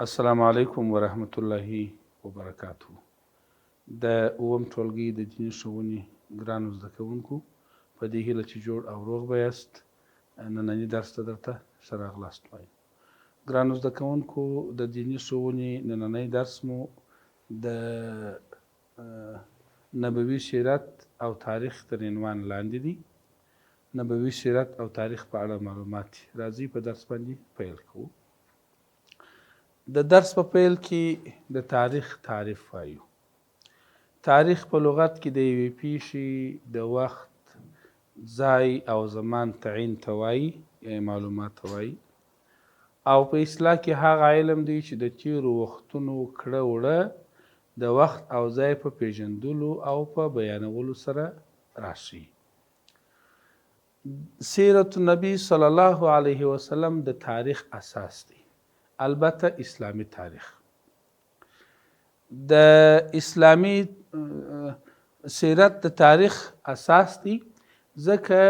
السلام علیکم ورحمت الله وبرکاته. د اووم ټولګي د دیني ښوونې ګرانو زده کوونکو، په دې هیله چې جوړ او روغ به یاست، ننني درس ته درته ښه راغلاست وایم. ګرانو زده کوونکو، د دیني ښوونې نننی درس مو د نبوي سیرت او تاریخ تر عنوان لاندې دی. نبوي سیرت او تاریخ په اړه معلومات راځي، په درس باندې پیل کوو. د درس په پیل کې د تاریخ تعریف وایو. تاریخ په لغت کې د یوې پیښې د وخت، ځای او زمان تعین ته وایي یا معلومات ته وایي، او په اصطلاح کې هغه علم دی چې د تیرو وختونو کړه وړه د وخت او ځای په پیژندلو او په بیانولو سره راښيي. سیرت النبی صلی الله علیه وسلم د تاریخ اساس دی، البته اسلامي تاریخ. د اسلامي سیرت د تاریخ اساس دی، ځکه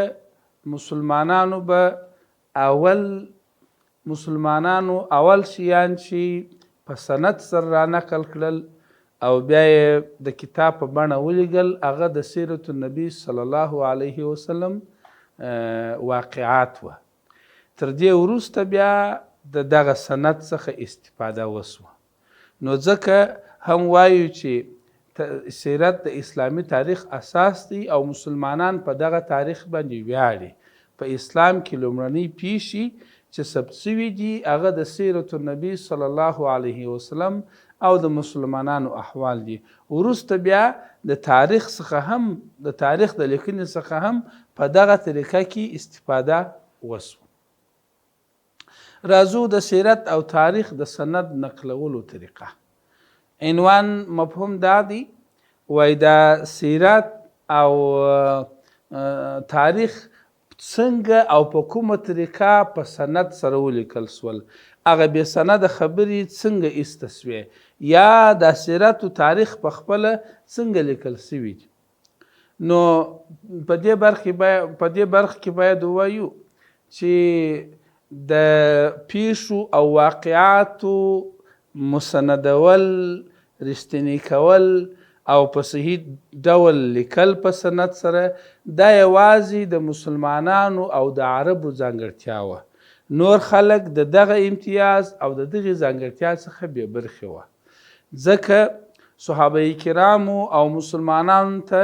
مسلمانانو به اول مسلمانانو اول شیان چې په سند سره را نقل کړل او بیا یې د کتاب په بڼه ولیکل، هغه د سیرت النبي صلی الله علیه وسلم واقعات وه. تر دې وروسته بیا د دغه سند څخه استفاده وسوه. نو ځکه هم وایو چې سیرت د اسلامي تاریخ اساس دی او مسلمانان په دغه تاریخ باندې ویاړي. په اسلام کې لومړنۍ پیښې چې ثبت شوي دي، هغه د سیرت النبي صلی الله علیه وسلم او د مسلمانانو احوال دي. وروسته بیا د تاریخ څخه هم، د تاریخ د لیکنې څخه هم په دغه طریقه کې استفاده وشوه. راځو د سیرت او تاریخ د سند نقلولو طریقه. عنوان مفهوم دا دی، وای دا سیرت او تاریخ څنګه او په کومه طریقه په سند سره ولیکل سول، هغه بې سنده خبرې څنګه ایسته سوې، یا دا سیرت او تاریخ په خپله څنګه لیکل سوي دي. نو په دې برخه کې باید ووایو چې د پیښو او واقعاتو مسندول، رښتیني کول او په صحیح ډول لیکل په سند سره، دا یوازې د مسلمانانو او د عربو ځانګړتیا وه. نور خلک د دغه امتیاز او د دغې ځانګړتیا څخه بې برخې وه، ځکه صحابه کرامو او مسلمانانو ته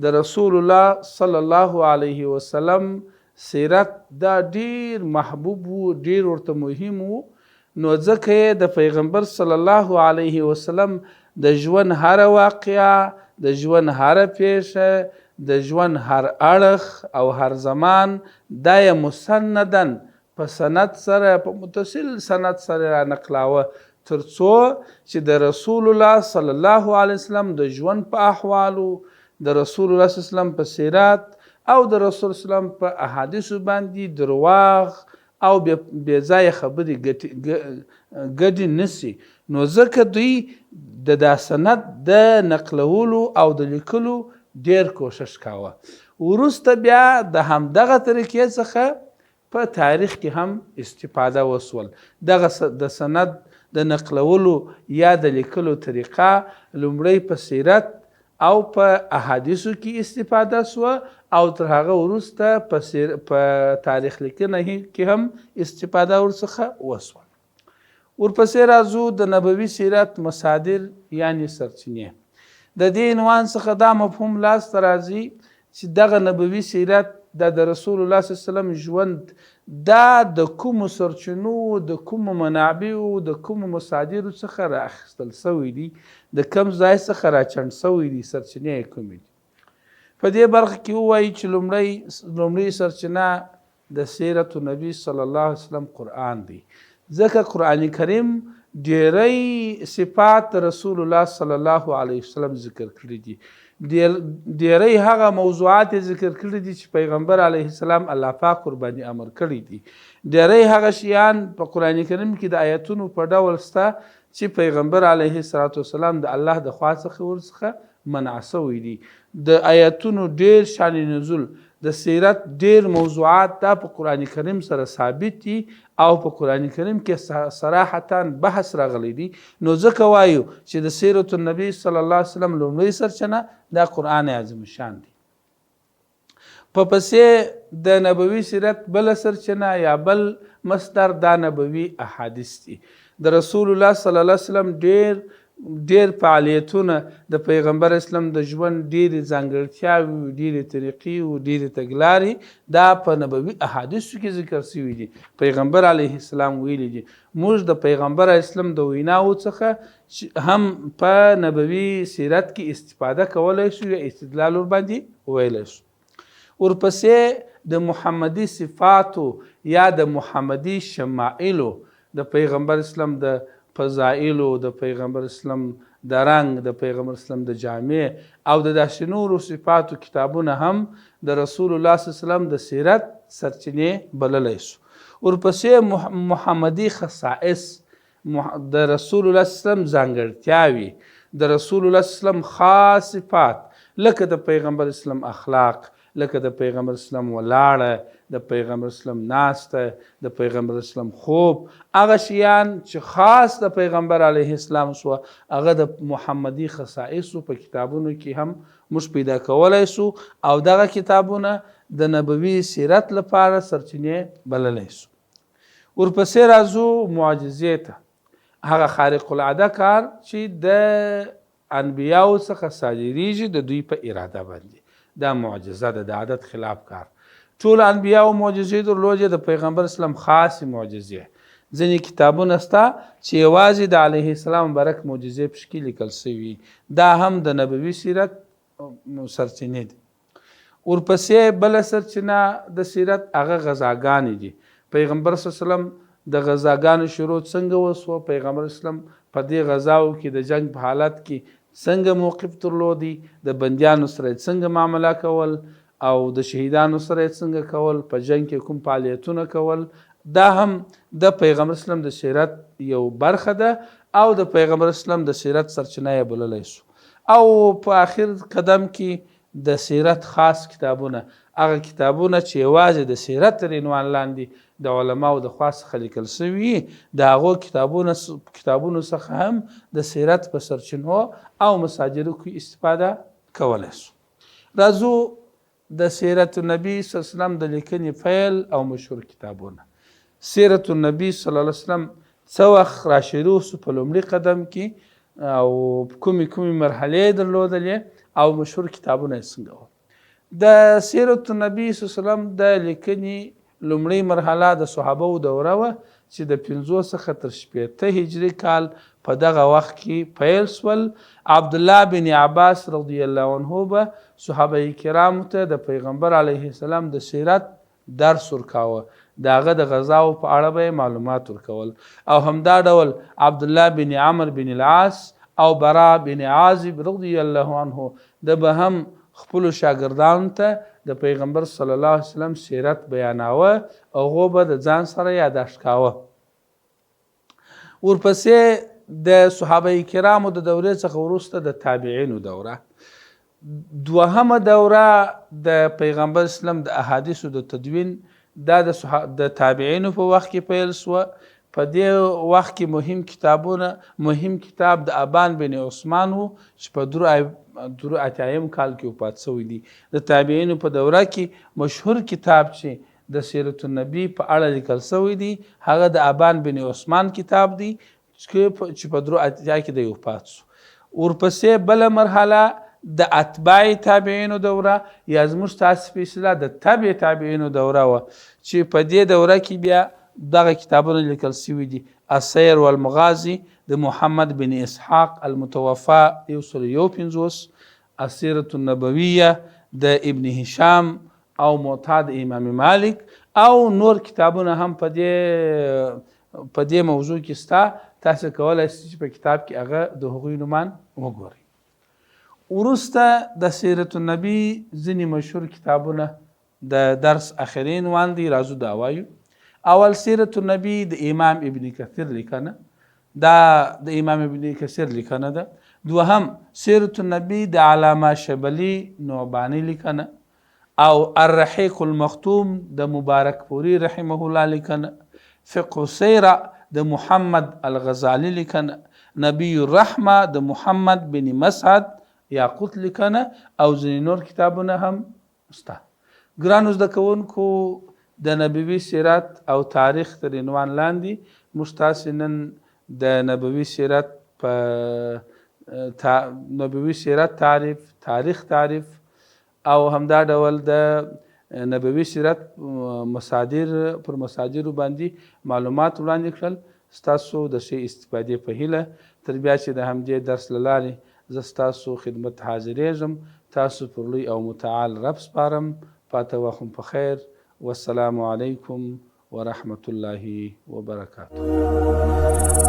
د رسول الله صلی الله علیه وسلم سیرت دا ډیر محبوب وو، ډیر ورته مهم وو. نو ځکه یې د پیغمبر صلی الله علیه وسلم د ژوند هره واقعه، د ژوند هره پیښه، د ژوند هر اړخ او هر زمان دا یې مسنداً په سند سره، په متصل سند سره را نقلاوه، تر څو چې د رسول الله صلی الله علیه وسلم د ژوند په احوالو، د رسول الله صلی الله علیه وسلم په سیرت او د رسول الله صلی الله علیه وسلم په احادیثو باندې درواغ او بې ځایه خبرې ګډې نه سي. نو ځکه دوی د دا سند د نقلولو او د لیکلو ډیر کوشش کاوه. وروسته بیا د همدغه طریقې څخه په تاریخ کې هم استفاده وسول. دغه د سند د نقلولو یا د لیکلو طریقه لومړی په سیرت او په احادیثو کې استفاده سوه او تر هغه وروسته په تاریخ لیکنه کې هم استفاده ورڅخه وسوه. ورپسې راځو د نبوي سیرت مصادر یعنی سرچینې. د دې عنوان څخه دا مفهوم لاسته راځي چې دغه نبوي سیرت، دا د رسول الله صلی الله علیه وسلم ژوند، دا د کومو سرچینو، د کومو منابعو، د کومو مصادرو څخه را اخیستل سوی دی، د کوم ځای څخه را چڼ سوی دی، سرچینې یې کومې دي. په دې برخه کې ووایي چې لومړۍ سرچینه د سیرت النبي صلی الله علیه وسلم قرآن دی، ځکه قرآن کریم ډیری صفات رسول الله صلی الله علیه وسلم ذکر کړي دي، ډیری هغه موضوعات یې ذکر کړي دي چې پیغمبر علیه السلام الله پاک ورباندې امر کړي دي. ډیری هغه شیان په قرآن کریم کې د آیتونو په ډول سته چې پیغمبر علیه الصلاة والسلام د الله د خوا څخه ورڅخه منع سوی دی. د آیتونو ډیر شان نزول، د سیرت ډیر موضوعات دا په قرآن کریم سره ثابت دي او په قرآن کریم کې صراحتا بحث راغلی دی. نو ځکه وایو چې د سیرت النبي صلی الله علیه وسلم لومړۍ سرچینه دا قرآن عظیم شان دی. په پسې د نبوي سیرت بل سرچینه یا بل مصدر دا نبوي احادیث دي. د رسول الله صلی الله علیه وسلم ډیر ډیر فعالیتونه، د پیغمبر اسلام د ژوند ډېرې ځانګړتیاوې، ډېرې طریقې او ډېرې تګلارې دا په نبوي احادیثو کې ذکر شوي دي. پیغمبر علیه السلام ویلي دي، موږ د پیغمبر علیه السلام د ویناوو څخه هم په نبوي سیرت کې استفاده کولی شو یا استدلال ورباندې ویلی شو. ورپسې د محمدي صفاتو یا د محمدي شمائلو، د پیغمبر اسلام د فضائلو، د پیغمبر اسلام د رنګ، د پیغمبر اسلام د جامع او د داسې نورو صفاتو کتابونه هم د رسول الله صلی الله علیه وسلم د سیرت سرچینې بللی شو. ورپسې محمدي خصائص، د رسول الله صلی الله علیه وسلم ځانګړتیاوې، د رسول الله صلی الله علیه وسلم خاص صفات لکه د پیغمبر اسلام اخلاق، لکه د پیغمبر اسلام ولاړه، د پیغمبر اسلام ناسته، د پیغمبر اسلام خوب، هغه شیان چې خاص د پیغمبر علیه السلام سو هغه د محمدي خصائصو په کتابونو کې هم موږ پیدا کولای سو او دغه کتابونه د نبوي سیرت لپاره سرچینې بللی سو. ورپسې راځو معجزې ته، هغه خارق العاده کار چې د انبیاو څخه صادریږي د دوی په اراده باندې، دا معجزه ده، د عادت خلاف کار. ټول انبیاو معجزې درلودې، د پیغمبر اسلام خاصې معجزې. ځینې کتابونه سته چې یوازې د علیه السلام مبارک معجزې پکې لیکل سوي، دا هم د نبوي سیرت سرچینې دي. ورپسې بله سرچینه د سیرت هغه غذاګانې دي. پیغمبر صلی الله علیه وسلم د غذاګانو شروع څنګه وسوه، پیغمبر اسلام په دې غذاو کې د جنگ په حالت کې څنګه موقف درلودی، د بندیانو سره یې څنګه معامله کول او د شهیدانو سره یې څنګه کول، په جنگ کې کوم فعالیتونه کول، دا هم د پیغمبر اسلام د سیرت یو برخه ده او د پیغمبر اسلام د سیرت سرچینه یې بللی سو. او په آخر قدم کې د سیرت خاص کتابونه، هغه کتابونه چې یوازې د سیرت تر عنوان لاندې د علماو د خوا څخه لیکل سوي، د هغو کتابونو څخه هم د سیرت په سرچینو او مصادرو کې استفاده کولی سو. راځو د سیرت النبي صلی الله علیه وسلم د لیکنې پیل او مشهور کتابونه. سیرت النبي صلی الله علیه وسلم څه وخت را شروع سو په لومړي قدم کې او کومې کومې مرحلې درلودلې او مشهور کتابونه یې څنګه وو. د سیرت النبي صلی الله علیه وسلم د لیکنې لومړۍ مرحله د صحابو دوره وه چې د 50 څخه تر 60 هجري کال په دغه وخت کې پیل سول. عبدالله بن عباس رضی الله عنه به صحابه کرامو ته د پیغمبر علیه السلام د سیرت درس ورکاوه، د هغه د غذاو په اړه به یې معلومات ورکول. او همدا ډول عبدالله بن عمر بن العاص او برا بن عازب رضی الله عنه د به هم خپلو شاګردانو ته د پیغمبر صلی الله علیه وسلم سیرت بیاناوه، هغو به د ځان سره یاداشت کاوه. ورپسې د صحابه کرامو د دورې څخه وروسته د تابعینو دوره، دوهمه دوره د پیغمبر اسلام د احادیثو د تدوین، دا د تابعینو په وخت کې پیل سوه. په دې وخت کې مهم کتاب د ابان بن عثمان و چې په 83 کال کې وفات سوی دی. د تابعینو په دوره کې مشهور کتاب چې د سیرت النبي په اړه لیکل سوی دی هغه د ابان بن عثمان کتاب دی چې په 83 کې دی وفات سو. ورپسې بله مرحله د اتباع تابعینو دوره یا زموږ تاسې په اصطلاح د تبع تابعینو دوره وه چې په دې دوره کې بیا دغه کتابونه لیکل سوي دي. السیر والمغازي د محمد بن اسحاق المتوفا 151، السیرة النبویه د ابن هشام او معتاد امام مالک او نور کتابونه هم په دې موضوع کې سته. تاسې کولی شئ چې په کتاب کې هغه د هغوی نومان وګورئ. وروسته د سیرت النبي ځینې مشهور کتابونه د درس اخري عنوان دی، راځو دا وایو. اول سیرت النبي د امام ابن کثیر لیکنه، دا د امام ابن کثیر لیکنه ده. دوهم سیرت النبی د علامه شبلی نعبانی لیکنه، او الرحیق المختوم د مبارک پوری رحمه الله لیکنه، فقه سیره د محمد الغزالی لیکنه، نبی الرحمه د محمد بن مسعد یاقوت لیکنه او ځینې نور کتابونه هم شته. ګرانو زده کوونکو، د نبوي سیرت او تاریخ تر عنوان لاندې موږ تاسې نن د نبوي سیرت په نبوي سیرت تعریف، تاریخ تعریف او همدا ډول د نبوي سیرت مصادر پر مصادرو باندې معلومات وړاندې کړل. ستاسو د ښې استفادې په هیله، تر بیا چې د همدې درس له لارې زه ستاسو خدمت ته حاضرېږم، تاسو پر لوی او متعال رب سپارم. پاته وخت په خیر. والسلام علیکم ورحمة الله وبرکاته.